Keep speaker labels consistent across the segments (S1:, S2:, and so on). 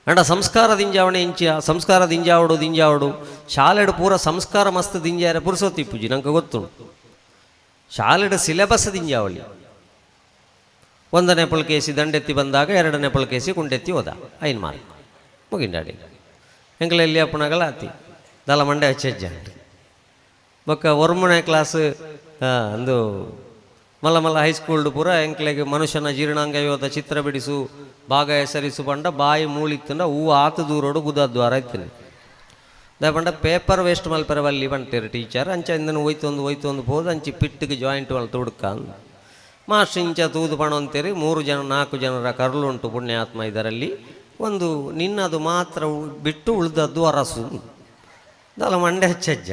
S1: ಅಂಡ ಸಂಸ್ಕಾರ ದಿಂಜಾವಣೆ ಇಂಚ ಸಂಸ್ಕಾರ ದಿಂಜಾವಡು ದಿಂಜಾವಡು ಶಾಲೆಡ್ ಪೂರ ಸಂಸ್ಕಾರ ಮಸ್ತ್ ದಿಂಜಾರೆ ಪುರುಸೊತ್ತು ಇಪ್ಪುಜಿ ನಂಗೆ ಗೊತ್ತುಂಡು. ಶಾಲೆಡ್ ಸಿಲೆಬಸ್ ದಿಂಜಾವಳಿ. ಒಂದನೇ ಪುಲ್ಕೇಸಿ ದಂಡೆತ್ತಿ ಬಂದಾಗ ಎರಡನೇ ಪುಲ್ಕೇಸಿ ಕುಂಡೆತ್ತಿ ಹೋದ 5 ಮಾರ್ಕ್ ಮುಗಿಂಡಾಡಿ. ಎಂಕಲೆಲ್ಲಿ ಅಪ್ಪನಾಗಲ ಆತಿ ದಲ ಮಂಡೆ ಹಚ್ಚೆಜ್ಜ. ಬೊಕ್ಕ ಒರ್ಮನೆ ಕ್ಲಾಸ್ ಅಂದು ಮಲ್ಲ ಮಲ್ಲ ಹೈಸ್ಕೂಲ್ಡು ಪೂರ ಎಂಕ್ಲೆಗ್ ಮನುಷ್ಯನ ಜೀರ್ಣಾಂಗ ಯೋಧ ಚಿತ್ರ ಬಿಡಿಸು, ಭಾಗ ಹೆಸರಿಸು ಪಂಡ ಬಾಯಿ ಮೂಳಿತ್ತಂಡ ಹೂವು ಆತು ದೂರೋಡು ಗುದದ್ವಾರ ಇತ್ತಿನಿ. ದಾಯ ಪಂಡ ಪೇಪರ್ ವೇಸ್ಟ್ ಮಲ್ಪೆರ ಬಲ್ಲಿ ಪಂಟೇರು ಟೀಚರ್. ಅಂಚ ಇಂದನು ಒಯ್ತೊಂದು ಒಯ್ತೊಂದು ಪೋದು ಅಂಚಿ ಪಿಟ್ಟಿಗೆ ಜಾಯಿಂಟ್ ಮಲ್ತು ಹುಡುಕ. ಮಾಸ್ಟರ್ ಇಂಚ ತೂದು ಪಣವಂತೇರಿ, 3 ಜನ 4 ಜನರ ಕರುಳುಂಟು ಪುಣ್ಯಾತ್ಮ, ಇದರಲ್ಲಿ ಒಂದು ನಿನ್ನದು ಮಾತ್ರ ಬಿಟ್ಟು ಉಳಿದದ್ದು ಅರಸು. ದಲ ಮಂಡೆ ಹಚ್ಚಜ್ಜ.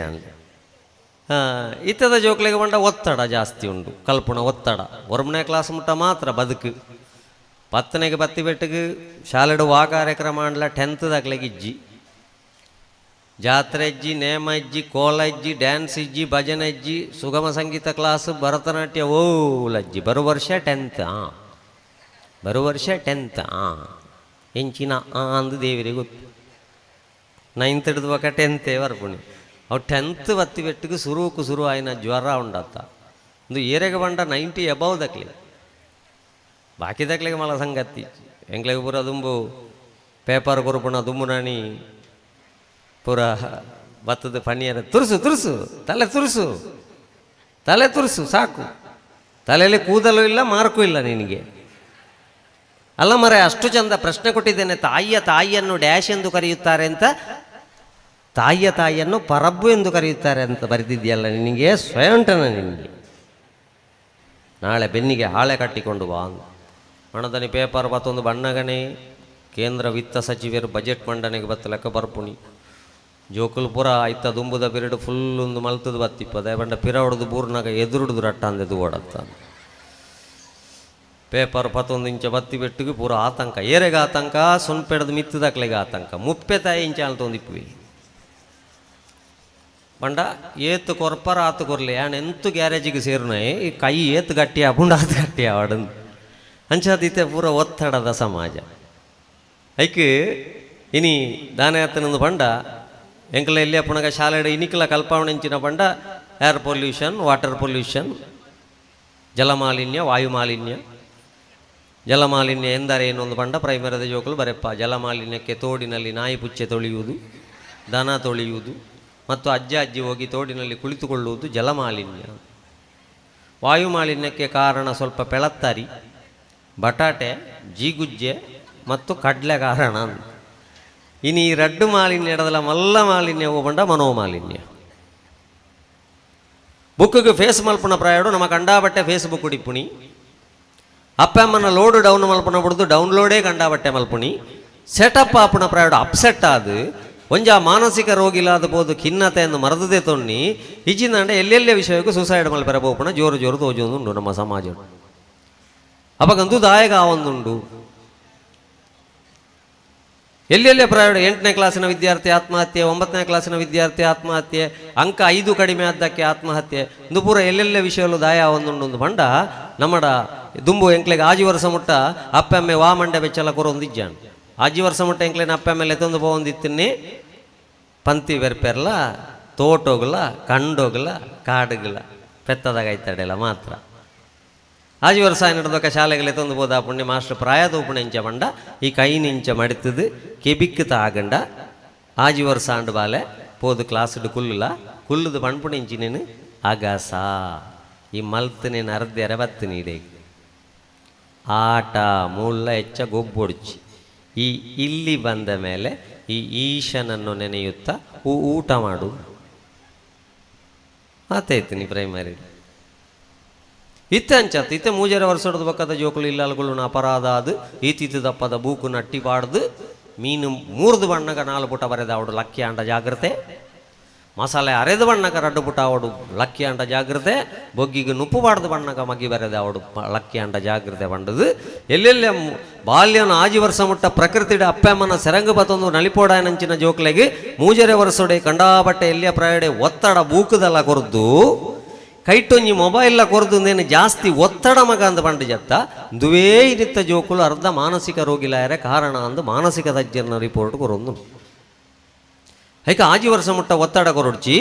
S1: ಇತ್ತದ ಜೋಕ್ಲೆಗೆ ಬಂಡ ಒತ್ತಡ ಜಾಸ್ತಿ ಉಂಟು, ಕಲ್ಪುಣ ಒತ್ತಡ. ಒರ್ಮನೆ ಕ್ಲಾಸ್ ಮುಟ್ಟ ಮಾತ್ರ ಬದುಕು. ಪತ್ತನೆಗೆ ಬತ್ತಿ ಬೆಟ್ಟಿಗೆ ಶಾಲೆಡು ವಾ ಕಾರ್ಯಕ್ರಮ ಅಂಡ್ಲ ಟೆಂತ್ ದಾಕ್ಲೆಗೆ ಇಜ್ಜಿ. ಜಾತ್ರೆ ಇಜ್ಜಿ, ನೇಮ ಇಜ್ಜಿ, ಕೋಲ ಇಜ್ಜಿ, ಡ್ಯಾನ್ಸ್ ಇಜ್ಜಿ, ಭಜನೆ ಇಜ್ಜಿ, ಸುಗಮ ಸಂಗೀತ ಕ್ಲಾಸ್, ಭರತನಾಟ್ಯ ಓಲಜ್ಜಿ. ಬರುವ ವರ್ಷ ಟೆಂತ್, ಬರುವ ವರ್ಷ ಟೆಂತ್ ಎಂಚಿನ ಅಂದು ದೇವರಿಗೆ ಗೊತ್ತು. ನೈನ್ತ್ ಹಿಡಿದು ಬಕ ಟೆಂತೇ ಬರ್ಪುಣಿ. ಅವು ಟೆಂತ್ ಬತ್ತಿ ಬೆಟ್ಟಿಗೆ ಸುರುಕು ಸುರು ಆಯ್ನ ಜ್ವರ ಉಂಡತ್ತ. ಒಂದು ಏರೆಗೆ ಬಂಡ 90 ಎಬವ್ ದಕ್ಲೆ, ಬಾಕಿ ದಕ್ಲೆಗೆ ಮಲ್ಲ ಸಂಗತಿ. ಎಂಕ್ಲೆಗೆ ಪೂರ ದುಂಬು ಪೇಪರ್ ಕೊರುಪುಣ ದುಂಬು ನಾನಿ ಪೂರ ಬತ್ತದ ಪನಿಯರ ತುರುಸು ತುರುಸು ತಲೆ ತುರುಸು ತಲೆ ತುರುಸು ಸಾಕು. ತಲೆಯಲ್ಲಿ ಕೂದಲು ಇಲ್ಲ, ಮಾರ್ಕು ಇಲ್ಲ ನಿನಗೆ. ಅಲ್ಲ ಮರೆ, ಅಷ್ಟು ಚಂದ ಪ್ರಶ್ನೆ ಕೊಟ್ಟಿದ್ದೇನೆ. ತಾಯಿಯ ತಾಯಿಯನ್ನು ಡ್ಯಾಶ್ ಎಂದು ಕರೆಯುತ್ತಾರೆ ಅಂತ, ತಾಯಿಯ ತಾಯಿಯನ್ನು ಪರಬ್ಬು ಎಂದು ಕರೆಯುತ್ತಾರೆ ಅಂತ ಬರೆದಿದೆಯಲ್ಲ ನಿನಗೆ, ಸ್ವಯಂಟನ ನಿನಗೆ. ನಾಳೆ ಬೆನ್ನಿಗೆ ಹಾಳೆ ಕಟ್ಟಿಕೊಂಡು ಬಾ. ಹಣದನಿ ಪೇಪರ್ ಬತ್ತೊಂದು ಬಣ್ಣಗಣೆ. ಕೇಂದ್ರ ವಿತ್ತ ಸಚಿವರು ಬಜೆಟ್ ಮಂಡನೆಗೆ ಬತ್ತ ಲೆಕ್ಕ ಬರ್ಪುಣಿ. ಜೋಕುಲು ಪೂರ ಐತ ದುಂಬುದ ಪಿರಿಯಡ್ ಫುಲ್ ಒಂದು ಮಲ್ತದ ಬತ್ತಿಪ್ಪದೆ ಬಂಡ ಪಿರ ಹೊಡೆದು ಬೂರ್ನಾಗ ಎದುರುಡುದು ರಟ್ಟ ಅಂದೆದು ಓಡತ್ತ. ಪೇಪರ್ ಪತ್ತೊಂದು ಇಂಚ ಬತ್ತಿ ಬೆಟ್ಟಿಗೆ ಪೂರ ಆತಂಕ. ಏರೆಗೆ ಆತಂಕ? ಸೊನ್ಪೆಡದು ಮಿತ್ತದಾಕ್ಲೆಗೆ ಆತಂಕ. ಮುಪ್ಪೆ ತಾಯಿ ಇಂಚ ಅಲ್ತೊಂದಿಪ್ಪುವಿ ಪಂಡ ಏತು ಕೊರ್ಪರ ಆತು ಕೊರ್ಲಿ ಆ್ಯಂಡ್ ಎಂತು ಗ್ಯಾರೇಜಿಗೆ ಸೇರುನಾಯಿ. ಈ ಕೈ ಏತು ಗಟ್ಟಿ ಆಪುಂಡು ಆತು ಗಟ್ಟಿ ಆವಡಂದು. ಅಂಚಾದಿತ್ತೆ ಪೂರ ಒತ್ತಡದ ಸಮಾಜ. ಐಕ್ ಇನಿ ದಾನೆ ಆತನೊಂದು ಪಂಡ ಎಂಕಲ ಎಲ್ಲಿ ಅಪ್ಪಣಗ ಶಾಲೆಡ್ ಇನಿಕಲ ಕಲ್ಪಾವಣೆಂಚಿನ ಪಂಡ air pollution, water pollution, ಜಲಮಾಲಿನ್ಯ, ವಾಯುಮಾಲಿನ್ಯ. ಜಲಮಾಲಿನ್ಯ ಎಂದರೆ ಏನು ಒಂದು ಪಂಡ ಪ್ರೈಮರಿದ ಜೋಕುಲು ಬರೆಪ್ಪ. ಜಲಮಾಲಿನ್ಯಕ್ಕೆ ತೋಡಿನಲ್ಲಿ ನಾಯಿ ಪುಚ್ಚೆ ತೊಳೆಯುವುದು, ದನ ತೊಳೆಯುವುದು ಮತ್ತು ಅಜ್ಜ ಅಜ್ಜಿ ಹೋಗಿ ತೋಡಿನಲ್ಲಿ ಕುಳಿತುಕೊಳ್ಳುವುದು ಜಲಮಾಲಿನ್ಯ. ವಾಯುಮಾಲಿನ್ಯಕ್ಕೆ ಕಾರಣ ಸ್ವಲ್ಪ ಪೆಳತ್ತರಿ, ಬಟಾಟೆ, ಜೀಗುಜ್ಜೆ ಮತ್ತು ಕಡಲೆ ಕಾರಣ. ಇನ್ನು ಈ ರಡ್ಡು ಮಾಲಿನ್ಯ ಎಡದಲ್ಲ ಮಲ್ಲ ಮಾಲಿನ್ಯ ಹೋಗಂಡ ಮನೋಮಾಲಿನ್ಯ. ಬುಕ್ಕಿಗೆ ಫೇಸ್ ಮಲ್ಪುನ ಪ್ರಾಯಡು ನಮ್ಮ ಕಂಡಾಬಟ್ಟೆ ಫೇಸ್ಬುಕ್ ಡಿಪ್ಪುಣಿ. ಅಪ್ಪ ಅಮ್ಮನ ಲೋಡು ಡೌನ್ ಮಲ್ಪುನ ಬಿಡ್ದು ಡೌನ್ಲೋಡೇ ಕಂಡಾಬಟ್ಟೆ ಮಲ್ಪುಣಿ. ಸೆಟಪ್ ಆಪುನ ಪ್ರಾಯಡು ಅಪ್ಸೆಟ್ ಆದು ಒಂಜ ಮಾನಸಿಕ ರೋಗಿಲಾದ ಪೋದು ಖಿನ್ನತೆಯನ್ನು ಮರದದೆ ತೊಣ್ಣಿ ಇಜ್ಜಿಂದಂಡ ಎಲ್ಲೆಲ್ಲೇ ವಿಷಯಕ್ಕೂ ಸುಸೈಡ್ ಮಲ್ಪೆರ ಪೋಪುಣ ಜೋರು ಜೋರು ತೋಜೊಂದುಂಡು ನಮ್ಮ ಸಮಾಜ. ಅಪಗಂತೂ ದಾಯಕ ಆವೊಂದುಂಡು. ಎಲ್ಲೆಲ್ಲೇ ಪ್ರಾಯಡು 8ನೇ ಕ್ಲಾಸಿನ ವಿದ್ಯಾರ್ಥಿ ಆತ್ಮಹತ್ಯೆ, 9ನೇ ಕ್ಲಾಸಿನ ವಿದ್ಯಾರ್ಥಿ ಆತ್ಮಹತ್ಯೆ, ಅಂಕ 5 ಕಡಿಮೆ ಆದ್ದಕ್ಕೆ ಆತ್ಮಹತ್ಯೆ. ಇಂದು ಪೂರ ಎಲ್ಲೆಲ್ಲೇ ವಿಷಯಲು ದಾಯ ಒಂದುಂಡು ಪಂಡ ನಮ್ಮಡ ದುಂಬು ಎಂಕ್ಲೆಗೆ ಆಜಿ ವರ್ಷ ಮುಟ್ಟ ಅಪ್ಪಮ್ಮೆ ವಾ ಮಂಡೆ ಬೆಚ್ಚಲ ಕೊರೊಂದಿಜ್ಜಾನ್. ಆಜಿ ವರ್ಷ ಮುಟ್ಟ ಎಂಕ್ಲೆನ ಅಪ್ಪಮ್ಮೆ ಲೆತ್ತೊಂದು ಪೋವೊಂದಿತ್ತಿನ್ನಿ ಪಂತಿ ಬೆರ್ಪೆರ್ಲ, ತೋಟೋಗ್ಲ, ಕಂಡೋಗ್ಲ, ಕಾಡುಗಳ ಪೆತ್ತದಾಗ ಐತಡೆಲ್ಲ ಮಾತ್ರ. ಆಜಿ ವರ್ಷ ನಡೆದೊಕ್ಕ ಶಾಲೆಗೆ ಲೆತ್ತೊಂದು ಹೋದ ಪುಣ್ಯ ಮಾಸ್ಟರ್ ಪ್ರಾಯ ತೂಪುಣ ಇಂಚ ಪಂಡ ಈ ಕೈ ನಿಂಚ ಮಡಿತದು ಕೆಬಿಕ್ ತಾಗಂಡ ಆಜಿ ವರ್ಷ ಆಂಡು ಬಾಲೆ ಪೋದು ಕ್ಲಾಸ್ಡ್ ಕುಲ್ಲುಲ ಕುಲ್ಲುದು ಪಣ್ಪುಣ ಇಂಚಿ ನೀನು ಅಗಸ ಈ ಮಲ್ತು ನೀನು ಅರ್ಧೆರೆ ಬತ್ತು ನೀಡೆ ಆಟ ಮುಳ್ಳ ಹೆಚ್ಚ ಗೊಬ್ಬೊಡ್ಚಿ. ಈ ಇಲ್ಲಿ ಬಂದ ಮೇಲೆ ಈ ಈಶನನ್ನು ನೆನೆಯುತ್ತಾ ಊಟ ಮಾಡು ಆತಾಯ್ತು. ನೀ ಪ್ರೈಮರಿ ಇತ್ತೆ ಅಂಚತ್ತು ಇತ್ತೆ ಮೂಜರೆ ವರ್ಷದ ಬಕ್ಕದ ಜೋಕುಲು ಇಲ್ಲಲ್ಗಳು ಅಪರಾಧ ಅದು ಈತಿತ್ತು ದಪ್ಪದ ಬೂಕು ನಟ್ಟಿ ಬಾಡ್ದು ಮೀನು ಮೂರ್ದು ಬಣ್ಣಗ 4 ಪುಟ ಬರೆದ ಅವಡು ಲಕ್ಕಿ ಅಂಡ ಜಾಗ್ರತೆ. ಮಸಾಲೆ ಅರೆದು ಬಣ್ಣಕ ರಡ್ಡು ಪುಟ ಅವಡು ಲಕ್ಕಿ ಅಂಡ ಜಾಗ್ರತೆ. ಬೊಗ್ಗಿಗೆ ನುಪ್ಪು ಬಾಡ್ದು ಬಣ್ಣಕ ಮಗ್ಗಿ ಬರೆದ ಅವಡು ಲಕ್ಕಿ ಅಂಡ ಜಾಗ್ರತೆ ಬಂಡದು. ಎಲ್ಲೆಲ್ಲ ಬಾಲ್ಯನ ಆಜಿ ವರ್ಷ ಮುಟ್ಟ ಪ್ರಕೃತಿಡ ಅಪ್ಪಮ್ಮನ ಸೆರಂಗು ಬತ್ತೊಂದು ನಲಿಪೋಡಾಯನಂಚಿನ ಜೋಕ್ಲೆಗೆ ಮೂಜರೆ ವರ್ಷೋಡೆ ಕಂಡಾಬಟ್ಟೆ ಎಲ್ಲಿಯ ಪ್ರಾಯಡೆ ಒತ್ತಡ ಬೂಕದಲ್ಲ ಕೊರ್ದು. ಕೈಟೊಂಜಿ ಮೊಬೈಲ್ ಕೊರ್ದು ಜಾಸ್ತಿ ಒತ್ತಡ ಮಗ ಅಂದ ಪಂಡ ಜತ್ತ ದುವೇ ಇನಿತ್ತ ಜೋಕುಲು ಅರ್ಧ ಮಾನಸಿಕ ರೋಗಿಲಾಯರೆ ಕಾರಣ ಅಂದು ಮಾನಸಿಕ ತಜ್ಞರನ ರಿಪೋರ್ಟ್ ಕೊರೊಂದು. ಐಕ ಆಜಿ ವರ್ಷ ಮುಟ್ಟ ಒತ್ತಡ ಕೊರೊಡ್ಚಿ,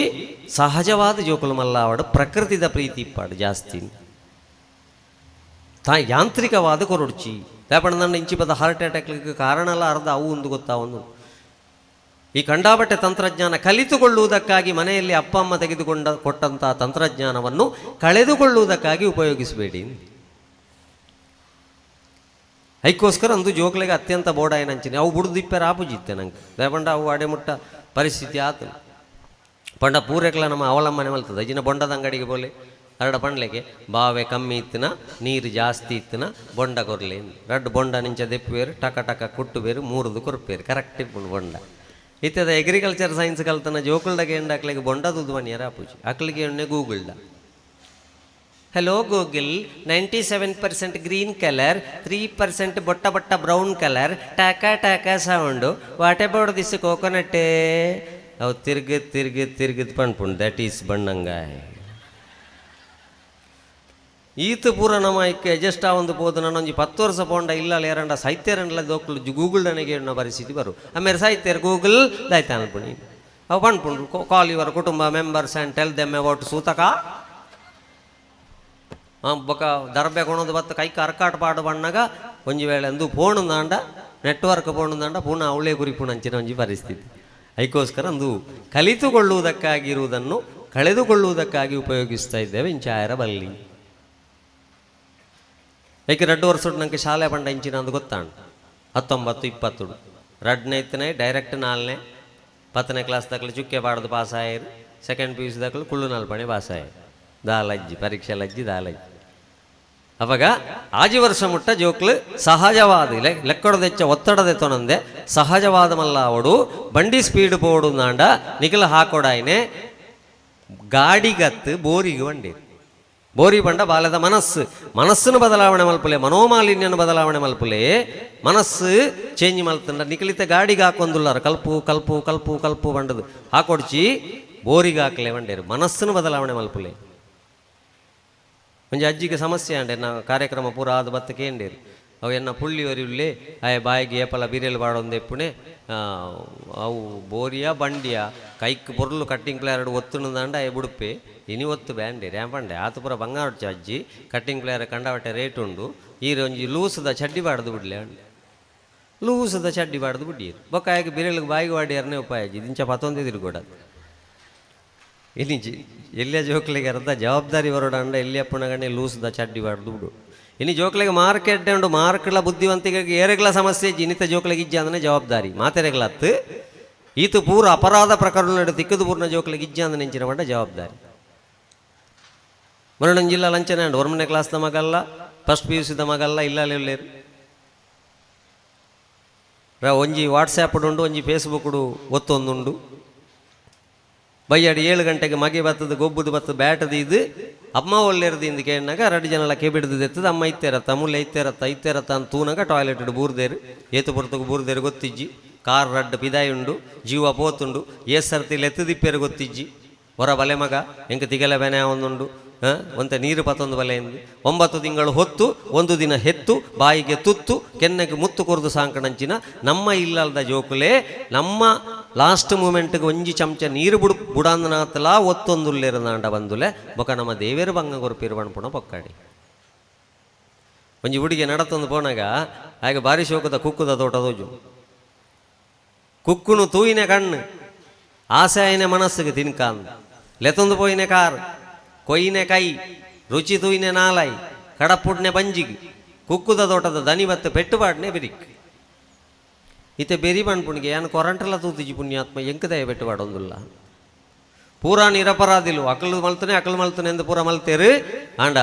S1: ಸಹಜವಾದ ಜೋಕುಲು ಮಲ್ಲಾವಡು, ಪ್ರಕೃತಿದ ಪ್ರೀತಿ ಇಪ್ಪಾಡು ಜಾಸ್ತಿ. ತಾ ಯಾಂತ್ರಿಕವಾದ ಕೊರೊಡ್ಚಿ. ದಾಪಣ ಇಂಚಿ ಪದ ಹಾರ್ಟ್ ಅಟ್ಯಾಕ್ ಕಾರಣಲ್ಲ ಅರ್ಧ ಅವು ಒಂದು ಗೊತ್ತಾವೊಂದು. ಈ ಕಂಡಾಬಟ್ಟೆ ತಂತ್ರಜ್ಞಾನ ಕಲಿತುಕೊಳ್ಳುವುದಕ್ಕಾಗಿ ಮನೆಯಲ್ಲಿ ಅಪ್ಪ ಅಮ್ಮ ತೆಗೆದುಕೊಂಡ ಕೊಟ್ಟಂತಹ ತಂತ್ರಜ್ಞಾನವನ್ನು ಕಳೆದುಕೊಳ್ಳುವುದಕ್ಕಾಗಿ ಉಪಯೋಗಿಸಬೇಡಿ. ಐಕ್ಕೋಸ್ಕರ ಅಂದು ಜೋಕ್ಲೆಗೆ ಅತ್ಯಂತ ಬೋಡಾಯನಂಚಿನಿ ಅವು ಬುಡ್ದು ಇಪ್ಪೆರ ಆಪುಜಿತ್ತೆ ನಂಗೆ. ದಾಪಂಡ ಅವು ಅಡೆಮುಟ್ಟ ಪರಿಸ್ಥಿತಿ ಆತನು ಪಂಡ ಪೂರೆಕ್ಲ ನಮ್ಮ ಅವಲಂಬನೆ ಮಲ್ತದ. ಅಜಿನ ಬೊಂಡದ ಅಂಗಡಿಗೆ ಬೋಲೆ ಅರಡ ಪಂಡ್ಲೆಗೆ ಬಾವೆ ಕಮ್ಮಿ ಇತ್ತಿನ, ನೀರು ಜಾಸ್ತಿ ಇತ್ತಿನ ಬೊಂಡ ಕೊರ್ಲೆ. ರಡ್ಡು ಬೊಂಡ ನಿಂಚ ದೆಪ್ಪುವೇರು, ಟಕ ಟಕ ಕುಟ್ಟುಬೇರು, ಮೂರುದು ಕೊರ್ಪೇರು, ಕರೆಕ್ಟ್ ಇಪ್ಪುಂಡು ಬೊಂಡ. ಇತ್ತದ ಅಗ್ರಿಕಲ್ಚರ್ ಸೈನ್ಸ್ ಕಲ್ತನ ಜೋಕುಲ್ಡಗೆ ಎಂಡ ಅಕ್ಲೆಗೆ ಬೊಂಡ ದುದ್ದು ಮನಿಯರ ಆಪುಜಿ. ಅಕ್ಲಿಗೆ ಎಣ್ಣೆ ಗೂಗಲ್ಡ, "Hello Google, 97% green colour, 3% ಬೊಟ್ಟ ಬೊಟ್ಟ ಬ್ರೌನ್ ಕಲರ್, ಟಾಕ ಟಾಕ sound, what about this coconut?" ಅವು ತಿರ್ಗಿ ತಿರ್ಗಿ ತಿರ್ಗಿದ್ ಪಣ್ಪುಂಡು, "that is ಬಣ್ಣಂಗಾಯ್." ಈತ ಪೂರ ನಮ್ಮ ಇಕ್ಕೆ ಅಡ್ಜಸ್ಟ್ ಆವೊಂದು ಪೋದು ನನ್ನೊಂಜಿ 10 ವರ್ಷ ಪೋಂಡ ಇಲ್ಲ ಏರಂಡ ಸಾಹಿತ್ಯರಂಡ್ಲ ದೋಕ್ಲು ಗೂಗಲ್ ನನಗೆ ಎಣ್ಣೋ ಪರಿಸ್ಥಿತಿ ಬರು. ಆಮೇಲೆ ಸಾಹಿತ್ಯರು ಗೂಗಲ್ ದಾಯ್ತ ಅನ್ಪುಣಿ. ಅವು ಪಣ್ಪುಂಡು, "ಕಾಲ್ your ಕುಟುಂಬ members and tell them about ಸೂತಕ." ಬೊಕ ದರ್ಬೆ ಕೊಣದು ಬತ್ತ ಕೈಕ್ ಅರ್ಕಾಟ್ ಪಾಡು ಬಣ್ಣಗ ಒಂಜಿ ವೇಳೆ ಅಂದು ಫೋನ್ ದಾಂಡ ನೆಟ್ವರ್ಕ್ ಫೋನ್ ದಾಂಡ ಪುನಃ ಅವಳೇ ಗುರಿಪುಣ ಅಂಚಿನ ಒಂಜಿ ಪರಿಸ್ಥಿತಿ. ಅದಕ್ಕೋಸ್ಕರ ಅಂದು ಕಲಿತುಕೊಳ್ಳುವುದಕ್ಕಾಗಿರುವುದನ್ನು ಕಳೆದುಕೊಳ್ಳುವುದಕ್ಕಾಗಿ ಉಪಯೋಗಿಸ್ತಾ ಇದ್ದೇವೆ. ಇಂಚಾಯರ ಬಲ್ಲಿ ಏಕೆ 2 ವರ್ಷ ನಂಗೆ ಶಾಲೆ ಪಂಡ ಇಂಚಿನ ಅಂದು ಗೊತ್ತಾಂಡು. 19 20 ರಡ್ನೇ ಇತ್ತನೇ ಡೈರೆಕ್ಟ್ ನಾಲ್ನೇ 10ನೇ ಕ್ಲಾಸ್ ದಾಖಲೆ ಚುಕ್ಕೆ ಪಾಡ್ದು ಪಾಸ್ ಆಯರು. ಸೆಕೆಂಡ್ ಪಿಯು ಸಿ ದಾಖಲು ಕುಳ್ಳು ನಾಲ್ಪಣೆ ಪಾಸ್ ಆಯರು. ದಾಲಜ್ಜಿ ಪರೀಕ್ಷೆ ಲಜ್ಜಿ ದಾಲಜ್ಜಿ. ಅವಾಗ ಆಜಿ ವರ್ಷ ಮುಟ್ಟ ಜೋಕ್ಲು ಸಹಜವಾದ ಲೆಕ್ಕಡದೆಚ್ಚ ಒತ್ತಡದೆ ತೊನಂದೆ ಸಹಜವಾದ ಮಲ್ಲ ಅವಡು. ಬಂಡಿ ಸ್ಪೀಡ್ ಪೋಡು ನಾಂಡ ನಿಖಲ ಹಾಕೊಡಾಯ್ನೆ ಗಾಡಿಗತ್ತು ಬೋರಿಗೆ ಬಂಡಿ. ಬೋರಿ ಬಂಡ ಬಾಲದ ಮನಸ್ಸು, ಮನಸ್ಸನ್ನು ಬದಲಾವಣೆ ಮಲ್ಪುಲೆ, ಮನೋಮಾಲಿನ್ಯನ ಬದಲಾವಣೆ ಮಲ್ಪುಲೆ. ಮನಸ್ಸು ಚೇಂಜ್ ಮಲ್ತಂಡ ನಿಖಲಿತ ಗಾಡಿಗೆ ಹಾಕೊಂದುಲ್ಲಾರ ಕಲ್ಪು ಕಲ್ಪು ಕಲ್ಪು ಕಲ್ಪು ಬಂಡದು ಹಾಕೊಡ್ಚಿ, ಬೋರಿಗೆ ಹಾಕ್ಲೆ ಬಂಡೇರು. ಮನಸ್ಸನ್ನು ಬದಲಾವಣೆ ಮಲ್ಪುಲೆ. ಒಂಜಿ ಅಜ್ಜಿಗೆ ಸಮಸ್ಯೆ ಅಂಡೆ ನಾ ಕಾರ್ಯಕ್ರಮ ಪೂರ ಆದ ಬತ್ತ ಕೇಂಡೇರು. ಅವು ಎನ್ನ ಪುಳ್ಳಿ ಒರಿಯುಳ್ಳೆ ಆಯ ಬಾಯಿಗೆ ಏಪಲ ಬಿರಿಯಲು ಬಾಡೊಂದು ಎಪ್ಪುಣೆ. ಅವು ಬೋರಿಯ ಬಂಡಿಯ ಕೈಕ್ ಪೊರ್ಲು ಕಟ್ಟಿಂಗ್ ಪ್ಲೇಯರ್ ಒತ್ತುನದಾಂಡ ಆಯ ಬುಡುಪೆ ಇನಿ ಒತ್ತು ಬ್ಯಾಂಡೆ ರ್ಯಾಂಪಂಡೆ ಆತ ಪೂರ ಬಂಗಾರ ಅಜ್ಜಿ. ಕಟ್ಟಿಂಗ್ ಪ್ಲೇಯರ್ ಕಂಡವಟ್ಟೆ ರೇಟ್ ಉಂಡು. ಈರು ಒಂಜಿ ಲೂಸದ ಚಡ್ಡಿ ಬಾಡ್ದು ಬಿಡ್ಲೆ ಅಂಡೆ. ಲೂಸದ ಚಡ್ಡಿ ಬಾಡ್ದು ಬಿಡ್ಡೀರು. ಬೊಕ್ಕ ಆಯಕ್ಕೆ ಬಿರೆಲ್ಗೆ ಬಾಯಿಗೆ ವಾಡಿಯರ್ನೇ ಉಪಾಯ ಅಜ್ಜಿ ದಿಂಚ ಪತ್ತೊಂದೇ ತಿರುಗೋಡ. ಇನಿ ಎಲ್ಲಿಯ ಜೋಕ್ಲಿಗೆ ಅರ್ಧ ಜವಾಬ್ದಾರಿ ಬರೋಡಂಡ ಎಲ್ಲಿ ಅಪ್ಪನಗಣೆ ಲೂಸ್ದ ಚಡ್ಡಿ ಬಾಡ್ದು ಬಿಡು. ಇನ್ನು ಜೋಕ್ಲಿಗೆ ಮಾರ್ಕೆಟ್ ಉಂಡು. ಮಾರ್ಕ್ಲ ಬುದ್ಧಿವಂತಿಕೆಗೆ ಏರೆಗ್ಲ ಸಮಸ್ಯೆ ಇನಿತ ಜೋಕ್ಲಿಗೆ ಇಜ್ಜ ಅಂದ್ರೆ ಜವಾಬ್ದಾರಿ ಮಾತೆರೆಗ್ಲತ್ತು. ಈತ ಪೂರ ಅಪರಾಧ ಪ್ರಕರಣ ತಿಕ್ಕದು ಪೂರ್ಣ ಜೋಕ್ಲಿಗೆ ಇಜ್ಜ ಅಂದ್ರೆ ನೆಂಚಿನ ಪಂಡ ಜವಾಬ್ದಾರಿ. ಮರಣ ಜಿಲ್ಲಾ ಲಂಚನ ಉಂಡು. ಒರ್ಮನೆ ಕ್ಲಾಸ್ದ ಮಗಲ್ಲ, ಫಸ್ಟ್ ಪಿಯು ಸಿದ ಮಗಲ್ಲ ಇಲ್ಲ ಇಲ್ಲೇರು. ಒಂಜಿ ವಾಟ್ಸ್ಯಾಪ್ ಉಂಡು, ಒಂಜಿ ಫೇಸ್ಬುಕ್ ಒತ್ತೊಂದುಂಡು. ಬಯ್ಯಾಡಿ 7 ಗಂಟೆಗೆ ಮಗೆ ಬತ್ತದ, ಗೊಬ್ಬುದು ಬತ್ತದ, ಬ್ಯಾಟದ ಇದು ಅಮ್ಮ ಒಳ್ಳೆರ್ದು ಇಂದು ಕೇಳಿನಾಗ ರಡ್ಡು ಜನಲ ಕೆಬಿಡ್ದು ಎತ್ತದ. ಅಮ್ಮ ಇತ್ತೇರತ್ತ, ಮುಲ್ಲೆ ಇತ್ತೇರತ್ತ ಇತ್ತೇರತ್ತ ಅಂತ ತೂನಾಗ ಟಾಯ್ಲೆಟ್ ಬೂರ್ದೇರು. ಏತು ಪೊರ್ತುಗು ಬೂರ್ದೇರು ಗೊತ್ತಿಜ್ಜಿ. ಕಾರ್ ರಡ್ಡು ಪಿದಾಯಿ ಉಂಡು, ಜೀವ ಪೋತುಂಡು. ಏಸ್ ಸರ್ತಿ ಲೆತ್ತದಿಪ್ಪೇರು ಗೊತ್ತಿಜ್ಜಿ. ಹೊರ ಬಲೆ ಮಗ ಎಂಕ ತಿಗಲೆ ಬೆನೆ ಒಂದುಂಡು ಒಂತೆ ನೀರು ಪತ್ತೊಂದು ಬಲೆ ಎಂದು. 9 ತಿಂಗಳು ಹೊತ್ತು, ಒಂದು ದಿನ ಹೆತ್ತು, ಬಾಯಿಗೆ ತುತ್ತು, ಕೆನ್ನೆಗೆ ಮುತ್ತು ಕೊರ್ದು ಸಾಂಕಣಂಚಿನ ನಮ್ಮ ಇಲ್ಲಲ್ದ ಜೋಕುಲೆ ನಮ್ಮ ಲಾಸ್ಟ್ ಮೂಮೆಂಟ್ಗೆ ಒಂಜಿ ಚಮಚ ನೀರು ಬುಡು ಬುಡಾಂದನಾತಲ ಒತ್ತೊಂದುಲ್ಲೇರನಾಂಡ ಬಂದುಲೆ. ಬೊಕ ನಮ್ಮ ದೇವೇರು ಬಂಗ ಕೊರ್ಪೀರು ಪಣಪುಣ ಪೊಕ್ಕಾಡಿ. ಒಂಜಿ ಹುಡುಗಿ ನಡತೊಂದು ಪೋನಾಗ ಆಗ ಬಾರಿ ಶೋಕದ ಕುಕ್ಕುದ ತೋಟ ತೋಜು. ಕುಕ್ಕುನು ತೂಯಿನ ಕಣ್ಣು, ಆಸೆ ಆಯ್ನೆ ಮನಸ್ಸಿಗೆ ತಿನ್ಕಾಂದ್. ಲೆತ್ತೊಂದು ಪೋಯಿನೆ ಕಾರ್, ಕೊಯ್ಯಿನೆ ಕೈ, ರುಚಿ ತೂಯಿನೆ ನಾಲಾಯಿ, ಕಡಪುಡ್ನೆ ಬಂಜಿಗೆ. ಕುಕ್ಕುದ ತೋಟದ ದನಿ ಬತ್ತು ಪೆಟ್ಟುಪಾಡ್ನೆ ಬಿರಿಕ್. ಇತ್ತೆ ಬೆರಿ ಪಣ್ಪುಣಿಗೆ ಯಾನ್ ಕೊರಂಟಲ ತೂತಿಜಿ ಪುಣ್ಯಾತ್ಮ, ಎಂಕದಯ ಪೆಟ್ಟು ಪಾಡೊಂದುಲ್ಲ. ಪೂರಾ ನಿರಪರಾಧಿಲು. ಅಕಲು ಮಲ್ತನೆ ಅಕಲು ಮಲ್ತನೆ ಎಂದು ಪೂರ ಮಲ್ತೇರು. ಆಂಡ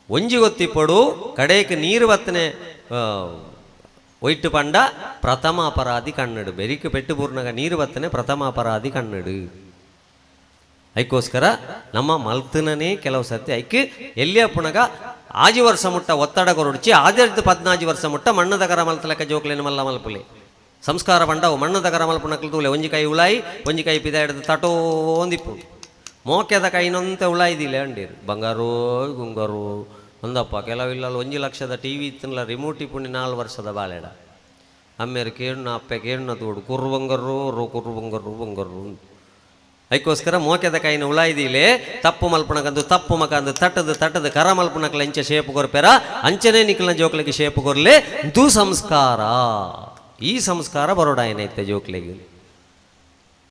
S1: ಒಂಜಿ ಗೊತ್ತಿಪ್ಪಡು, ಕಡೇಕ್ ನೀರು ಬತ್ತನೆ ಒಯ್ಟು ಪಂಡ ಪ್ರಥಮ ಅಪರಾಧಿ ಕನ್ನಡು. ಬೆರಿಕ್ ಪೆಟ್ಟು ಪೂರ್ಣಗ ನೀರು ಬತ್ತನೆ ಪ್ರಥಮ ಅಪರಾಧಿ ಕನ್ನಡು. ಐಕ್ಕೋಸ್ಕರ ನಮ್ಮ ಮಲ್ತನನೇ ಕೆಲವು ಸತಿ ಐಕ್ ಎಲ್ಲಿಯ ಪುಣಗ ಆಜಿ ವರ್ಷ ಮುಟ್ಟ ಒತ್ತಡ ಕೊರೊಡ್ಚಿ. ಆದರ್ದು 14 ವರ್ಷ ಮುಟ್ಟ ಮಣ್ಣದ ಕರ ಮಲ್ತಲಕ್ಕ ಜೋಕ್ಲೇನು ಮಲ್ಲ ಮಲ್ಪುಲೆ. ಸಂಸ್ಕಾರ ಪಂಡವು ಮಣ್ಣದ ಕರ ಮಲ್ಪುನಕ್ಲು ತೂಲೆ. ಒಂಜಿ ಕೈ ಉಳಾಯಿ, ಒಂಜಿ ಕೈ ಪಿದಾಯ್ದು ತಟೋಂದಿಪ್ಪು. ಮೋಕೆದ ಕೈನೊಂತೆ ಉಳಾಯ್ದಿಲ್ಲ ಅಂಡೀರು ಬಂಗಾರು ಗುಂಗಾರು ಅಂದಪ್ಪ. ಕೆಲವು ಇಲ್ಲಲ್ಲಿ 1 ಲಕ್ಷದ ಟಿವಿ ಇತ್ತಲ್ಲ, ರಿಮೋಟ್ ಇಪ್ಪುಂಡಿ 4 ವರ್ಷದ ಬಾಲೆಡ. ಅಮ್ಮೇರು ಕೇಳುನ, ಅಪ್ಪೆ ಕೇಳುನ ತೋಡು ಕುರ್ರು ಬಂಗಾರು ರೋ ಕುರ್ರು ಬಂಗಾರು ಬಂಗಾರು. ಐಕೋಸ್ಕರ ಮೋಕೆದ ಕೈನ ಉಳಾಯ್ದಿಲೆ. ತಪ್ಪು ಮಲ್ಪಣಕಂದು ತಪ್ಪು ಮಕಂದು ತಟ್ಟದು ತಟ್ಟದು ಕರ ಮಲ್ಪಣಕ್ಲ ಎಂಚ ಶೇಪು ಕೊರ್ಪೆರ ಅಂಚನೆ ನಿಕ್ಲನ ಜೋಕ್ಲಿಗೆ ಶೇಪು ಕೊರ್ಲೆ. ದು ಸಂಸ್ಕಾರ, ಈ ಸಂಸ್ಕಾರ ಬರೋಡಾಯನೈತೆ ಜೋಕ್ಲಿಗೆ.